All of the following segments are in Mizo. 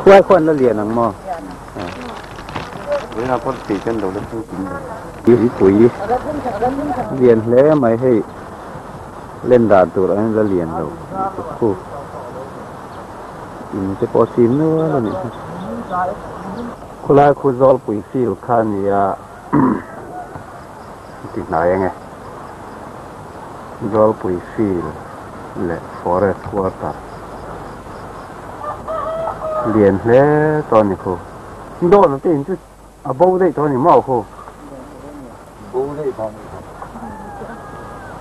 Khuai khuan la lian ang maw? Vawiinah pawh tih ten lo la thleng kim lo. Tuipui lian hle mai hei len dan tur ang la lian lo khu in te pawh a chim nual a nih hi. Khulai khu Zawlpui field kha a ni a ti hnai ang e. Zawlpui field leh forest quarter lian hle tawh a ni khu. Dawn te in chu a bo daih tawh a ni maw khu? Bo daih tawh a ni kha.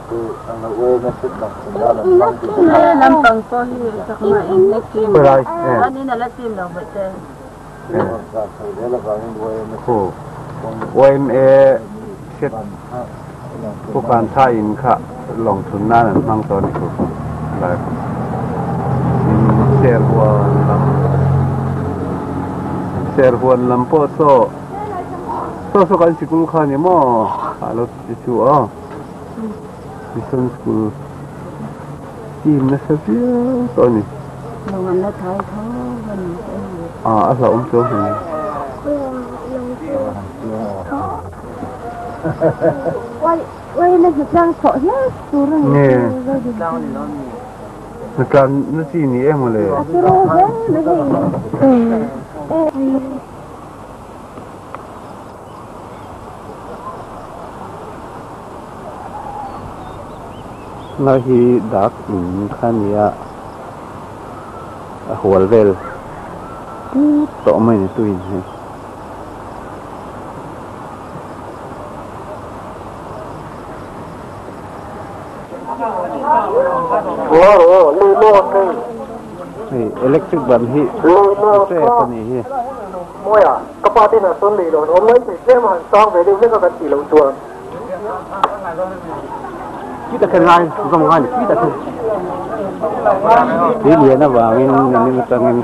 Chu an lo uai na hret lang thung nan an hmang tih te kha. Lampang pawh hi chakma in la chim Khawilai e. An in a la chim lo vaih te. Khu YMA hret Pukan tha in kha lawng thun nan an hmang tawh a ni khu lai khu. In Serhuan lam Serhuan lam pawh saw saw saw kan sikul kha ni maw a lo ti chu aw Mission school team nasa viau tawh a ni. Lawng an la thai tho a ni. A a hlauhawm chuang hle. Nge hnatlan na chi ni em mawle. Lai hi dak in kha nia a hual vel put tawh mai ni tuin hei. Hei electric ban hi tep a nih hi. Tui lian avangin nimin atangin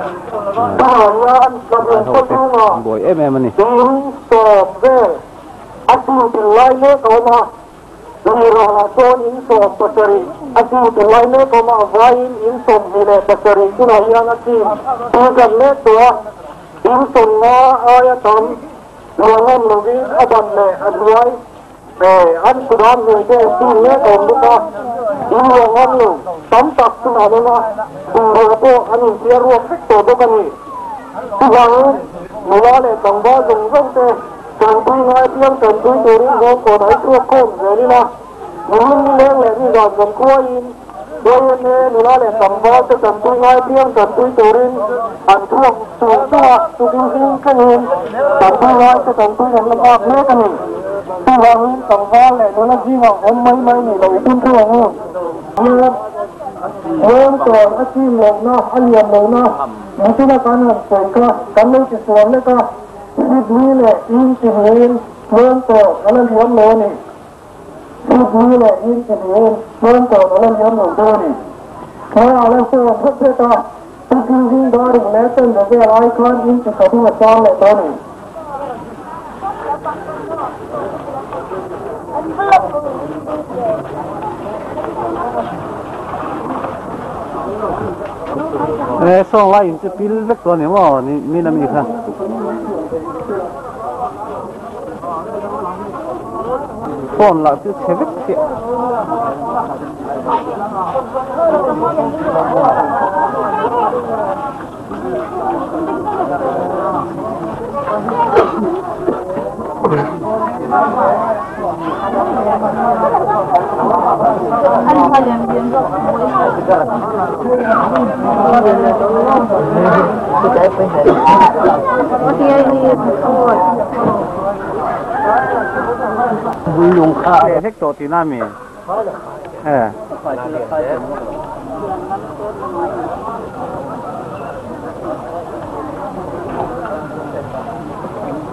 an ho te an buai em em a ni. An kudam ngei te an mek a awm bawk a, in ruang awm lo tam tak chu an awm a, bungrua pawh an inchhiar ruak vek tawh bawk a ni. Chuvangin nula leh tlangval zawng zawng te tanpui ngai piang tanpui turin zawng kawn ai chhuak khawm zel ila, nulun nileng leh nizan zawng khuaiin YMA nula leh tlangval te tanpui ngai piang tanpui turin an chhuak chung chung a, chutin zing thlengin tanpui ngai te tanpui an la nghak mek a ni. Chuvangin tlangval leh nula zingah awm mai mai nih loh i tum thung ang u. Heng tawn a chim lohna, a lian lohna, nichina kan han sawi kha kan lo ti sual lek a, Sydney leh in tihniin hmel tawn a la liam lo a ni. Sydney leh in tihniin hmel tawn a la liam lo dawn a ni. Hma a la sawn hret hret a, Sydney zing dar ring leh chen ve vel ai khan in chi khat in a sang leh tawh a ni. Ê sawng lai in chu pil vek tawh a ni maw ni min ami kha. Phone lah chu chhe vek chiah. Vek tawh tihna a mi? E.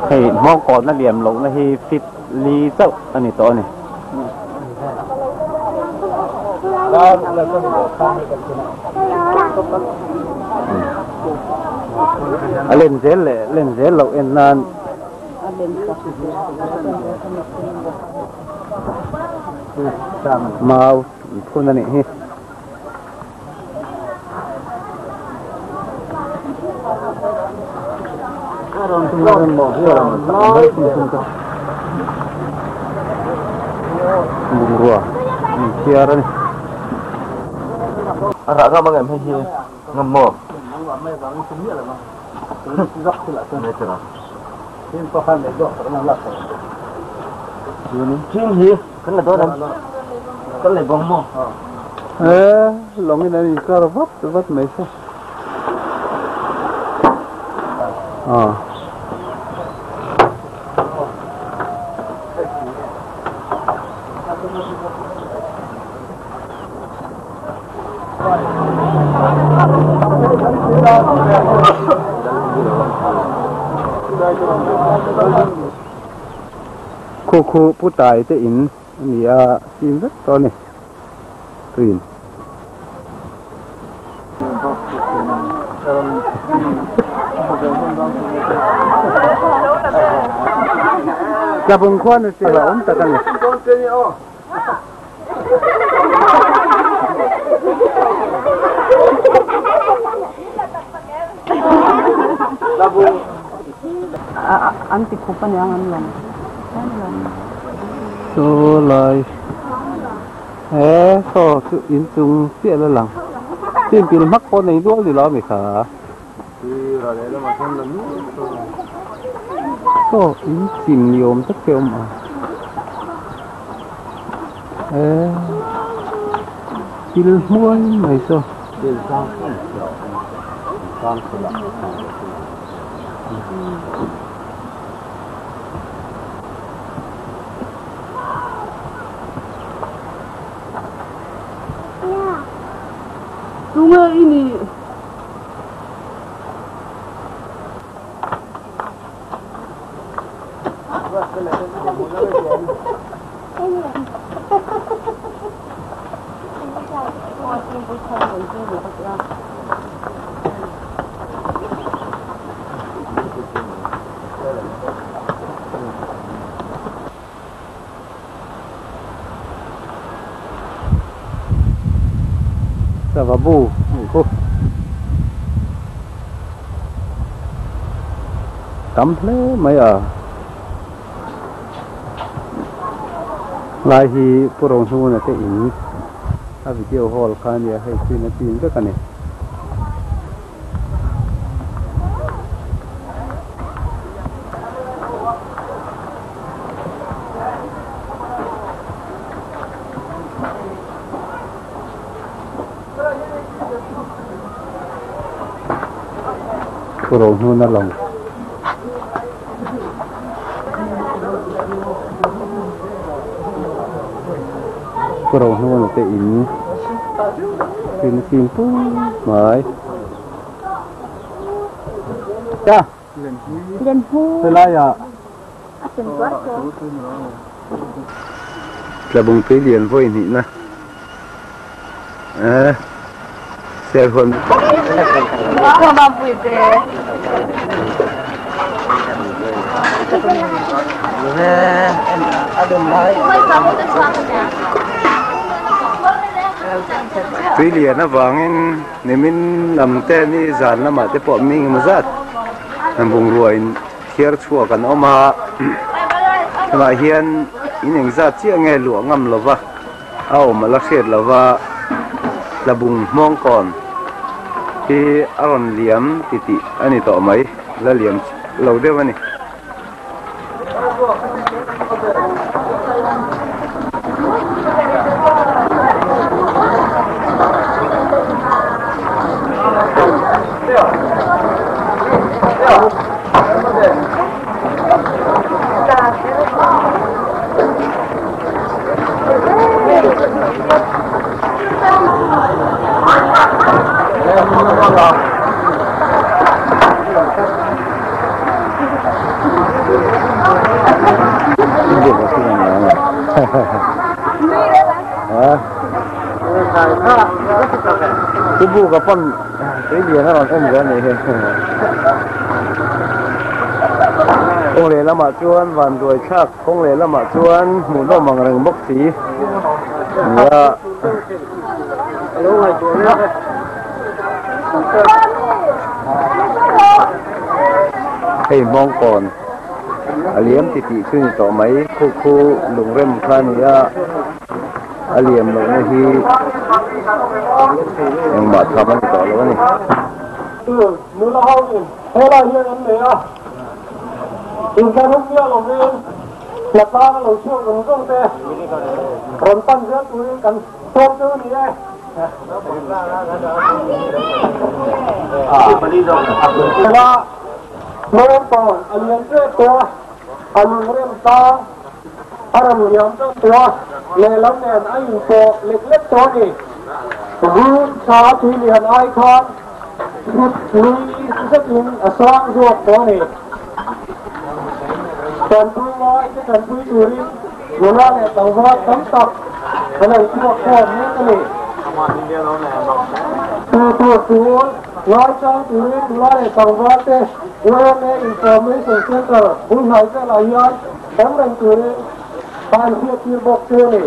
Hei hmawngkawtna liam lohna hi fit li chauh a ni tawh a ni. A len zel leh len zel loh en nan Mau an phun a nih hi. Bungrua inthiar a ni. A rah ngam angem hei hi ngam maw? Chin hi kan la dawn em? Kan lei bawng maw? He lawngin an inkar vat vat mai se. Aw. Khu khu pu tai te in a ni a chim vek tawh a ni tuin. Tlabung khuan a che awm tak a ni. An ti khup aniang an lawng. Saw lai he saw chu inchung chiah la lang chin pil hmak pawh nei dual ni lo ami kha saw in chim ni awm tak te a awm a he pil hmuai mai saw. Tunge i nih? Sava bu nih khu tam hle mai a lai hi Pu Rohnuna te in a video hall kha ania hei chuin a chin vek a ni. Pu Rohnuna lawng. Pu Rohnuna te in tin fim pui mai. Cha. Helaiah. Tlabung tui lian vawi hnihna eh Serhawn Tui lian avangin nimin lam te ni zan lamah te pawh mi engemaw zat an bungrua in thiar chhuak an awm a tunah hian in engzat chiah nge luah ngam lova a awm a la hriat lova tlabung hmawng kawn hi a rawn liam ti tih a ni tawh mai la liam lo deuh a ni. Tubuka pawn tui lian a rawn en ve a nih hi. Kawng leh lamah chuan vanduai thlak kawng leh lamah chuan hmuhnawm ang reng bawk si nia. Hei Hmawngkawn a liam ti tih chu ni tawh mai. Khu khu lungrem kha a ni a, a liam lohna hi engmah tham a ni tawh lo a ni. Nula ho in helai hian an nei a, inthlanhum miah lovin hlatlang a lo chhuak zawng zawng te rawn pan zel turin kan sawm chu a ni e. Hela Hmawngkawn a lian tep tawh a, a lungrem tlang a rawn liam tawh tawh a, lehlam nen a inpawh lek lek tawh a ni. Run thla tui lian ai khan Thut lui zetin a sang zawk tawh a ni. Tanpui ngai te tanpui turin nula leh tlangval tam tak an lo chhuak khawm mek a ni. Tu tur tul ngai chang turin nula leh tlangval te YMA Information Centre bul hnai velah hian awm reng turin a an hriattir bawk chu a ni.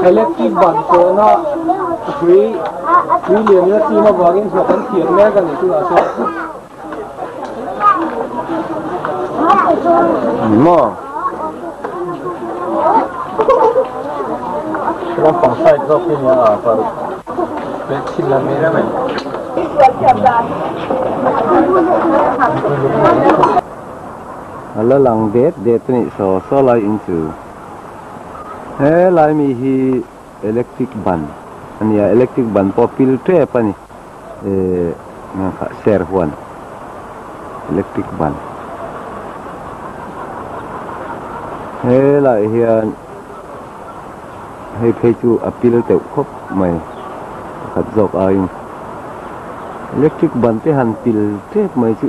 Electric ban tawhna tui tui lian in a chim avangin hna kan thiam mek a ni tunah chuan. Maw? Lampang side zawk hi nia a paruk leh thin la mai reng mai. A la lang det det a nih saw saw lai in chu he lai mi hi electric ban a nia electric ban pawh pil tep a ni ehh ser huan electric ban he lai hian hei phei chu a pil teuh khawp mai pakhat zawk aiin electric ban te han pil tep mai chu.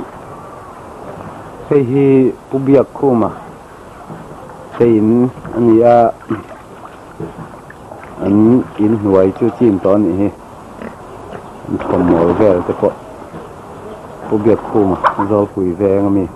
Hei hi Pu Biakkhuma te in a ni a, an in hnuai chu chim tawh a nih hi, an thawmhnaw vel te pawh Pu Biakkhuma Zawlpui veng a mi.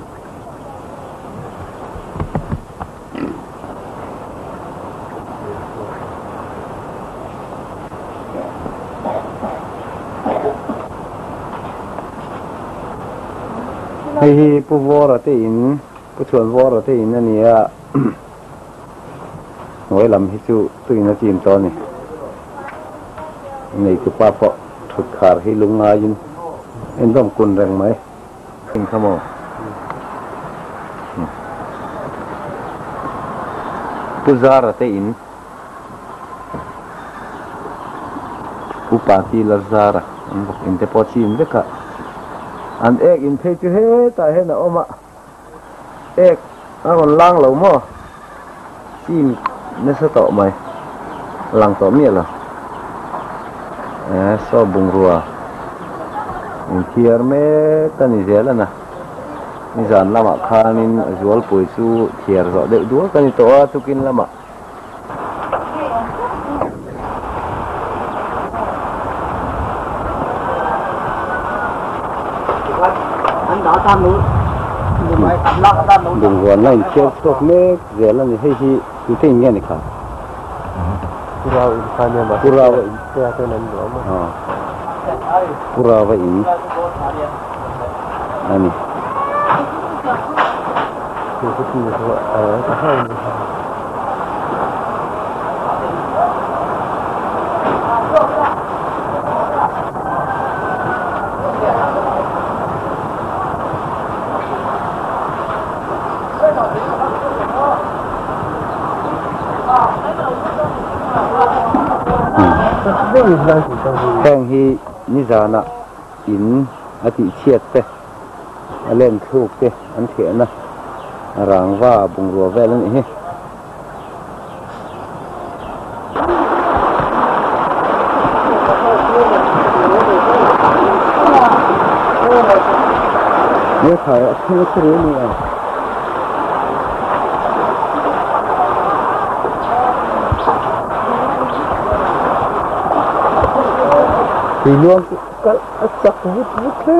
Hei hi Pu Vawra te in, Pu Chhuan Vawra te in a ni a, hnuai lam hi chu tuin a chim tawh a ni. Neitupa pawh thut khar hi lungngaiin endawm kun reng mai. Eng kha maw? Pu Zara te in Pu Pati Lalzara an bawk in te pawh chim vek a, an ek in phei chu hetah hian a awm a, ek a rawn lang lo maw? Chim nasa tawh mai, lang tawh miah lo. Saw bungrua inthiar mek a ni zel a na. Nizan lamah khanin zualpui chu thiar zawh deuh duak a ni tawh a, tukin lamah. Bungrua an la inthiar chhuak mek zel a ni. Hei hi tute in nge ni kha? Purau in kha nia mahse Purau in tea ten an duh a maw? Purau in a ni. Heng hi nizanah in a tihchhiat te, a len thluk te an thehna rangva bungrua vel a nih hi. Tui luang chu kal a chak vut vut hle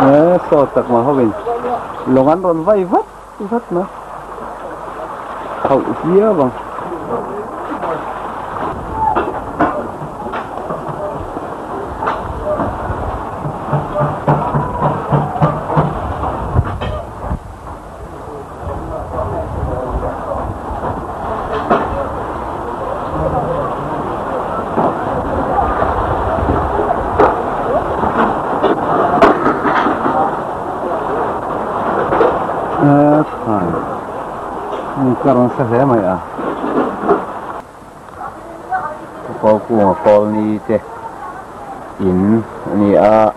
mai. Saw chak mah hovin lawng an rawn vai vat vat mai. Hauh viau ang. Ka rawn hre hle mai a Kawlkunga kawlni te in a ni a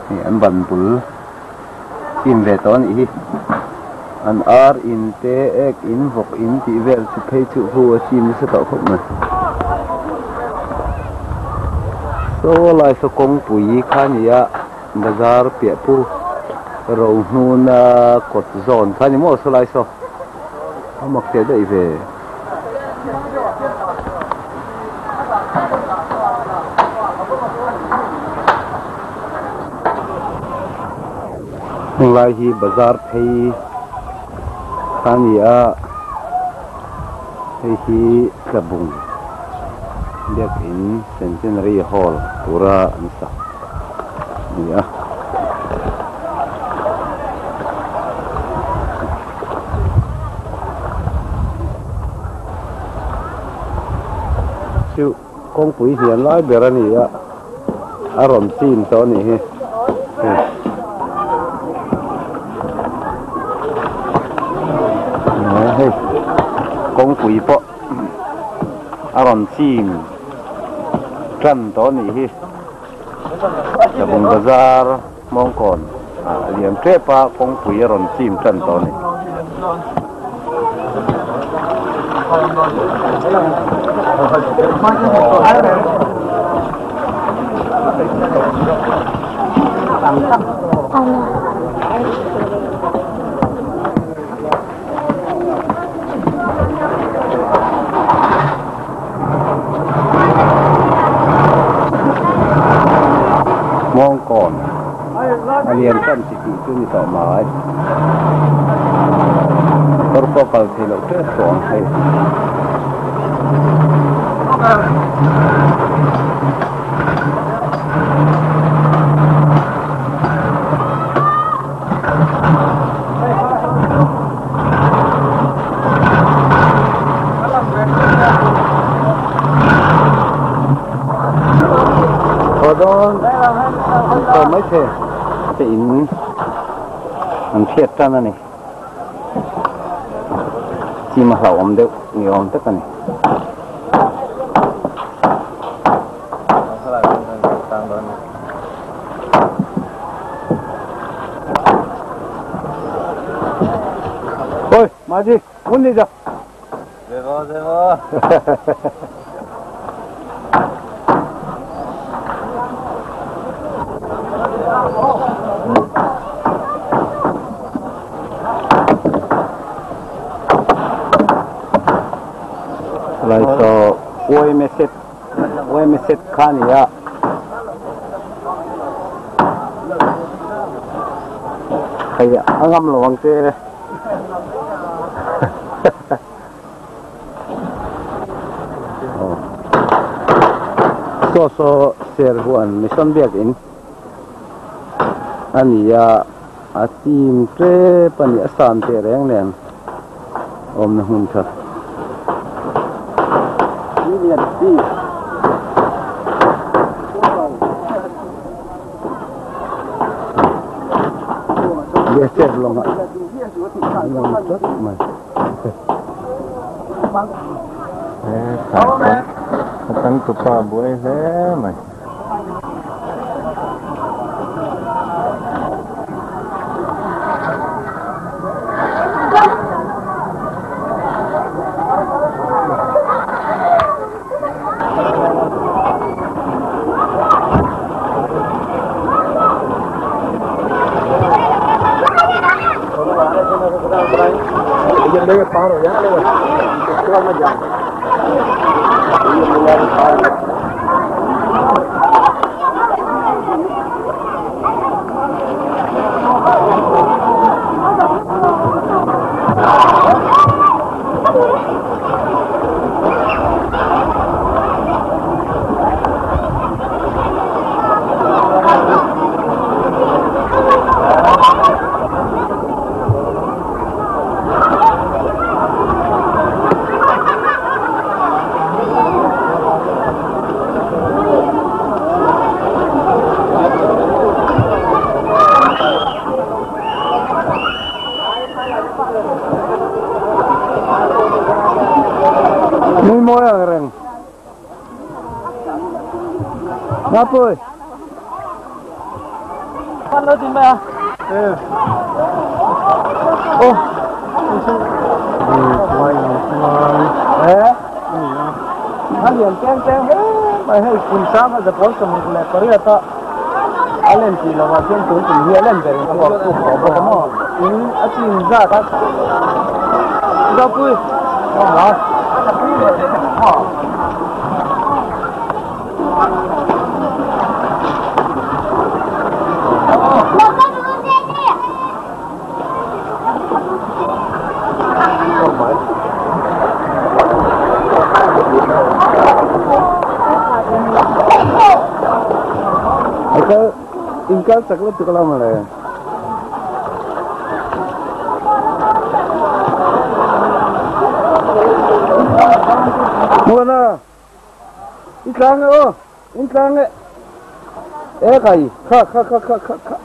hei an ban bul chim ve tawh a nih hi an ar in te ek in vawk in tih vel chu phei chu hu a chim nasa tawh khawp mai saw lai saw kawngpui kha a ni a. Bazar piah pu Rohnuna kawt zawn kha a ni maw sawlai saw a mak teh daih ve. Heng lai hi bazar phei kha a ni a hei hi Tlabung Biakin Centenary Hall tura an sak. Ni a. Chu kawngpui hniam lai ber a ni a, a rawn chim tawh a nih hi. Hei kawngpui pawh a rawn chim tan tawh a nih hi. Tlabung bazar Hmawngkawn ah a liam tep a, kawngpui a rawn chim tan tawh a ni. Hmawngkawn a lian tan chi tih chu ni tawh mai. Motor pawh kal thei loh tep tawh ang hei. Haw dawn an tawm mai thei te in an hriat tan a ni chim a hlauhawm deuh ni awm tak a ni. Ôi, mà gì? Muốn đi rồi. Deva, deva. Lại cho ôi mẹ xếp ôi mẹ xếp khan ya. Hei a ngam lo ang che. Saw saw ser huan mission biak in a ni a, a chim tep a ni a san teh reng nen awmna hmun tha. Bia chep lawng ah lawng tlat mai. A changtupa buai hle mai. Nui mawi ang reng. Mapui. A lian teng teng hle mai hei kum sanga zapawl 68 a a len tih lovah chuan tun tum hi a len ber in a uak tuk tawh bawk a maw in a chin zat a Zopui In kal chak lutuk lo mawle. Muana, i tlang e aw, in tlang e. E kai, kha kha kha kha kha kha.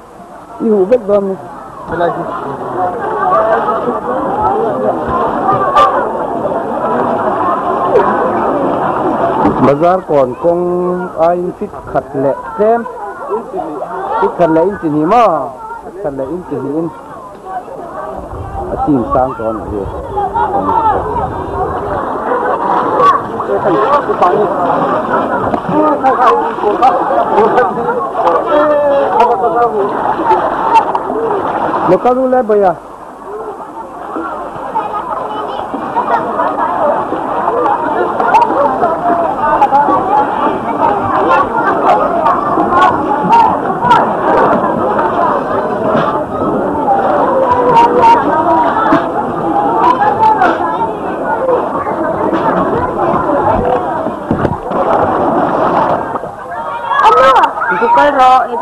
I huh vek dawn ni. Bazar kawn kawng aiin fit khat leh tlem fit khat leh inchi hnih maw fit khat leh inchi hnihin a chim sang tawh a nih hi. Lo kal u le bawih a.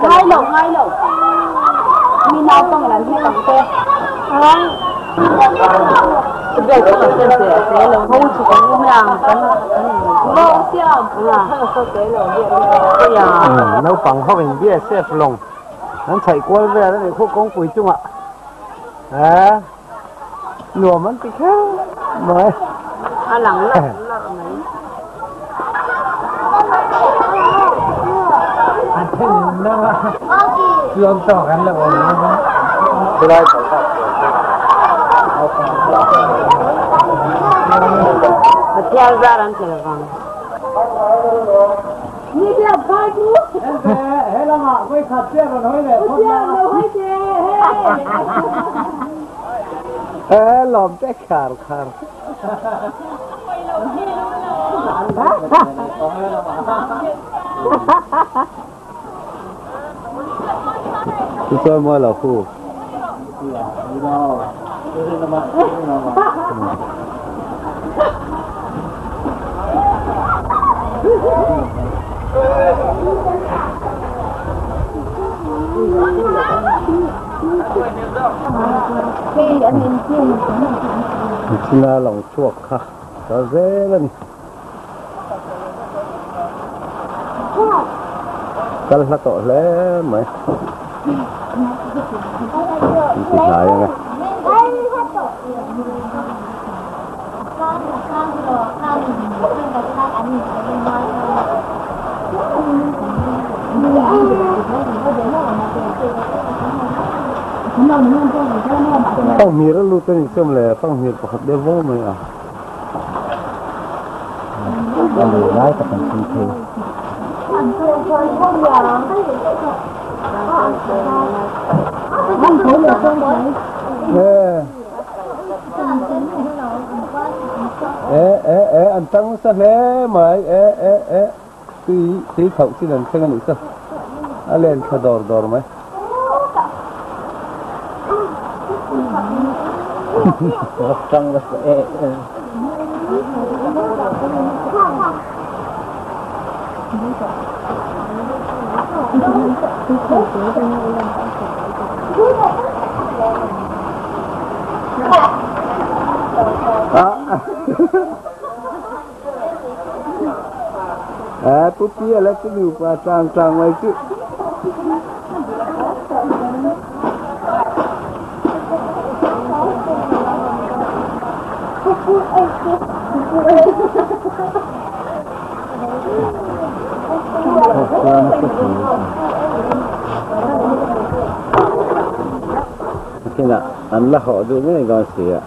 Ngai lo ngai lo mi naupang lam hi tam te Naupang ho in BSF lawng an chhaih kual vel a nih khuh kawngpui chungah eh nuam an ti kher mai. A lang larh larh mai. Pathian zar an tel vang. Ê lòm cái khar khar. Chú chơi mới là khu. China lawng chhuak kha ta zel a ni. Kal hla tawh hle mai. An ti hnai ang e. Fanghmir a lut a ni chuan le fanghmir pakhat deuh vawng mai a. A lui lai tak an chhung thei. E e e an tang nasa hle mai e e e tui tui khauh chin an thleng a nih chu a len thla dawr dawr mai. Tang nasa e e. À, bút bia là cái điều qua trang trang ngoài chứ. Kina an la haw duh ngei dawn si a.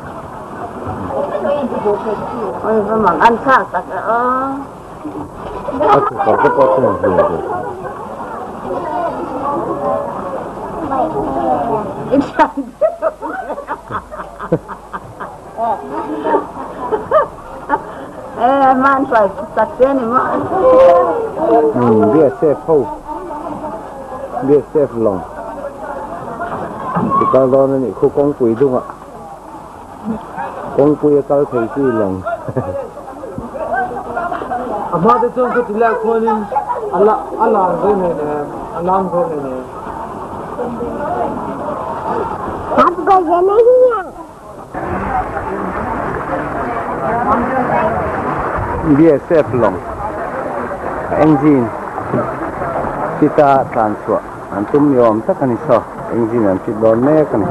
An thlak tak a aw. A tukar te pawh chuan hliam ve. BSF ho BSF lawng ti kal dawn a nih khu kawngpui dungah kawngpui a kal thei chi lawng. A hma te chuan ka ti lai khuanin a lan ve nen em a lang ve nen em. BSF lawng engine fit a tlan chhuah an tum ni awm tak a ni saw engine an fit dawn mek a ni.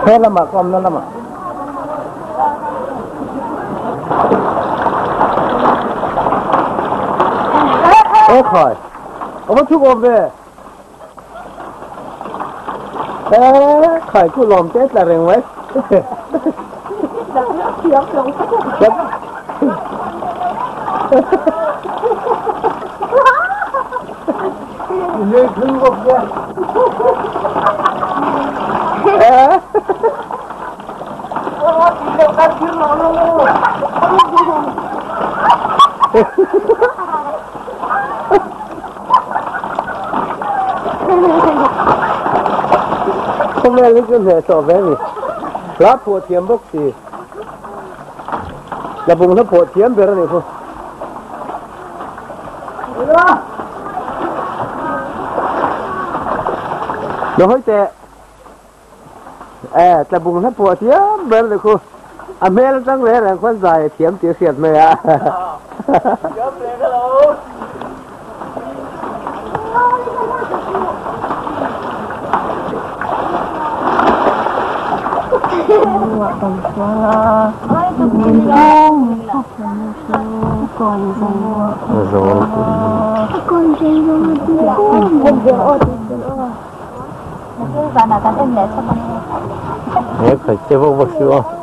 He lamah ka awmna lamah. E khai. A va chhuk awm ve. E khai khu lawm te tla reng mai. Khawvel hi chu hnehsawh ve a ni. Hla phuah thiam bawk si. Tlabung hla phuah thiam ber a nih khu. Lo hawi teh. E, tlabung hla phuah thiam ber ni khu. A hmel atang reng reng khuan zai a thiam tih a hriat mai a. He khai che vak vak si aw.